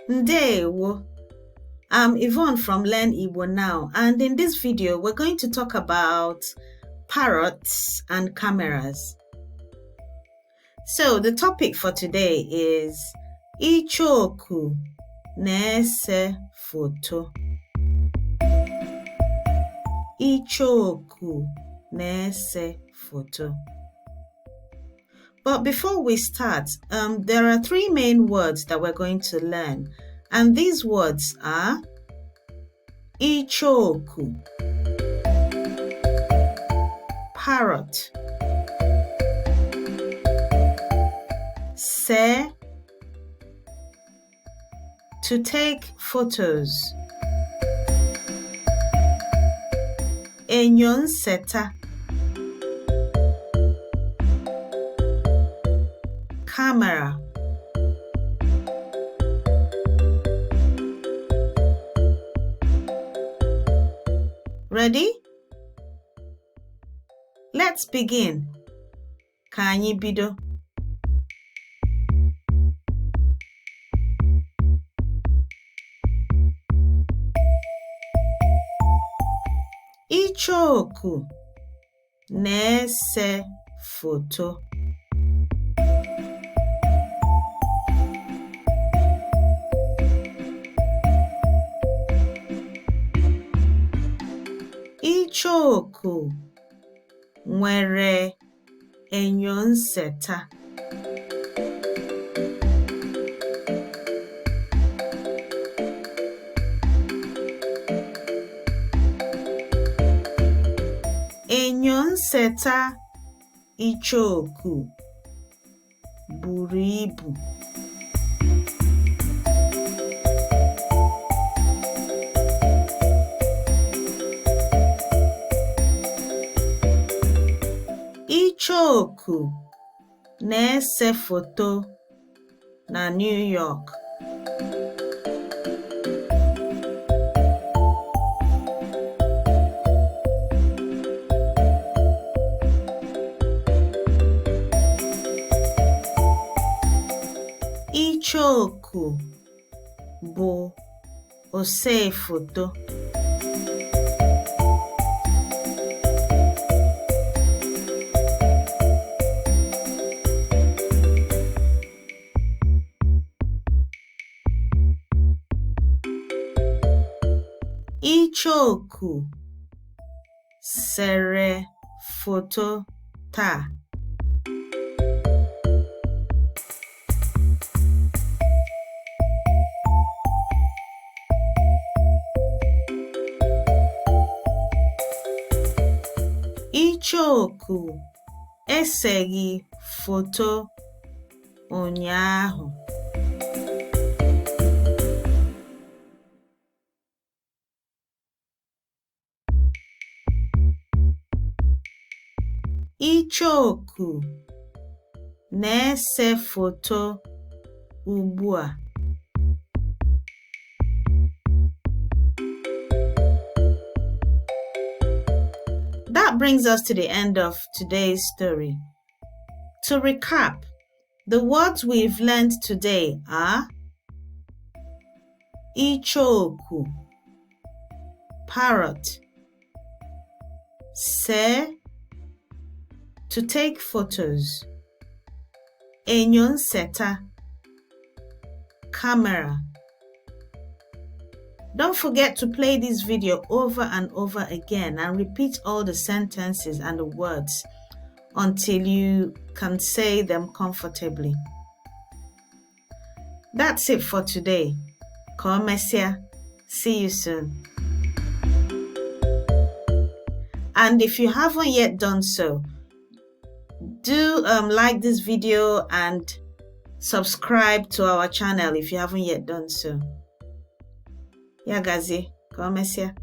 Ndewo. I'm Yvonne from Learn Igbo Now, and in this video we're going to talk about parrots and cameras. So the topic for today is Icheoku, na-ese, foto. Icheoku, na-ese, foto. But before we start, there are three main words that we're going to learn, and these words are Icheoku, parrot, se, to take photos, na-ese, camera. Ready? Let's begin. Ka anyị bido. Icheoku, na-ese, foto. Icheoku nwere na-ese. Na-ese Icheoku buru ibu. Icheoku na-ese foto na New York. Icheoku bụ osee foto. Icheoku sere foto taa. Icheoku eseghị foto ụnyaahụ. Icheoku na-ese foto ugbu a. That brings us to the end of today's story. To recap, the words we've learned today are Icheoku, parrot, se, to take photos, na-ese, camera. Don't forget to play this video over and over again and repeat all the sentences and the words until you can say them comfortably. That's it for today. Ka emesịa. See you soon. And if you haven't yet done so, do like this video and subscribe to our channel if you haven't yet done so. Ya gazie, ka emesịa.